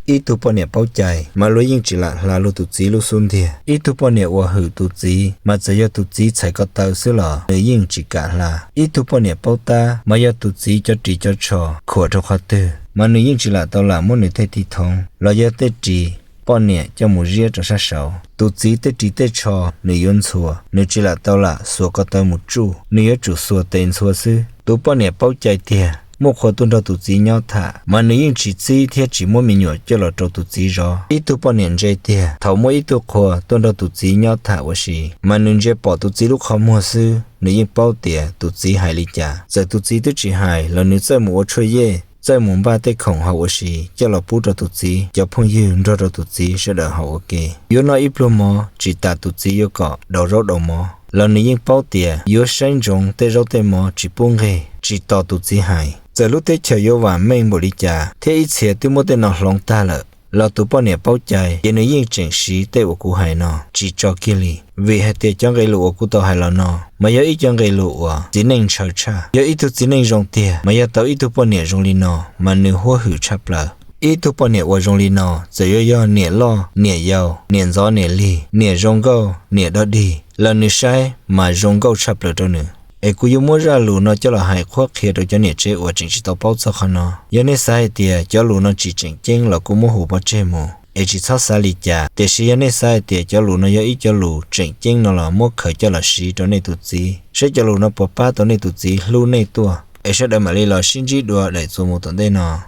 Ib tug poj niam paub cai mas luag yeej tsis lam hla luag tus txiv lub xub ntiag. Ib tug poj niam uas hwm tus txiv mas txawm yog tus txiv txhais ko taw xwb los nws yeej tsis kam hla. Ib tug poj niam paub tab mas yog tus txiv cov ris cov tsho khuam rau qhov twg mas nws yeej tsis lam tau lam muab nws tej tiv thoov los yog tej ris poj niam coj mus ziab rau sab saud. Tus txiv tej ris tej tsho nws yuav ntxhua, nws tsis lam tau lam xuas ko taw mus tsuj, nws yuav tsum xuas tes ntxhua xwb. Tus poj niam paub cai tiag muaj qhua tuaj nrog tus txiv nyob tham mas nws yeej tsis txib thiab tsis muab me nyuam coj los rau tus txiv zov. Ib tug poj niam ntse tiag thaum muaj ib tug qhua tuaj nrog tus txiv nyob tham ua si mas nws ntsia pom tus txiv lub qhov muag xwb nws yeej paub tias tus txiv hais li cas. Txawm tus txiv twb tsis hais los nws txawj mus ua tshuaj yej, txawj mus npaj tej khoom haus ua si coj los pub rau tus txiv cov phooj ywg nrog rau tus txiv sawv daws haus ua ke. Yuav noj ib pluag mov tsis tas tus txiv yuav kom daus zaub daus mov los nws yeej paub tias yuav saib ntsoov tej zaub tej mov tsis pub nqeg, tsis tos tus txiv hais. Txawm lub teb chaws yuav vam meej npaum li cas thiab ib txhia twb muab tej no hloov tag lawm los tus poj niam paub cai ces nws yeej tseem siv tej uas kuv hais no tsis tso kiag li. Vim hais tias cov nqe lus uas kuv tau hais los no mas yog ib cov nqe lus uas txiv neej ntshaw tshaj. Yog ib tug txiv neej zoo tiag mas yog tau ib tug poj niam zoo li no mas nws huab hwm tshaj plaws. Ib tug poj niam uas zoo li no txawm yuav yog niam loj niam yau, niam ntxov niam lig, niam zoo nkauj niam dog dig los nws saib mas zoo nkauj tshaj plaws rau nws. Es kuv yuav muab zaj lus no coj los hais qhuab qhia rau cov niam tsev uas tseem tsis tau paub txog qhov no. Yog nej xav hais tias cov lus no tsis tseem ceeb los kuj muab hu pov tseg mus es tsis txhob xav li cas. Tiam sis yog nej xav hais tias cov lus no yog ib cov lus tseem ceeb no los muab khaws coj los siv rau nej tus txiv saib cov lus no puas pab tau nej tus txiv hlub nej tuaj. Es sawv daws mam li los sib ntsib dua daim txuas mus tom ntej no.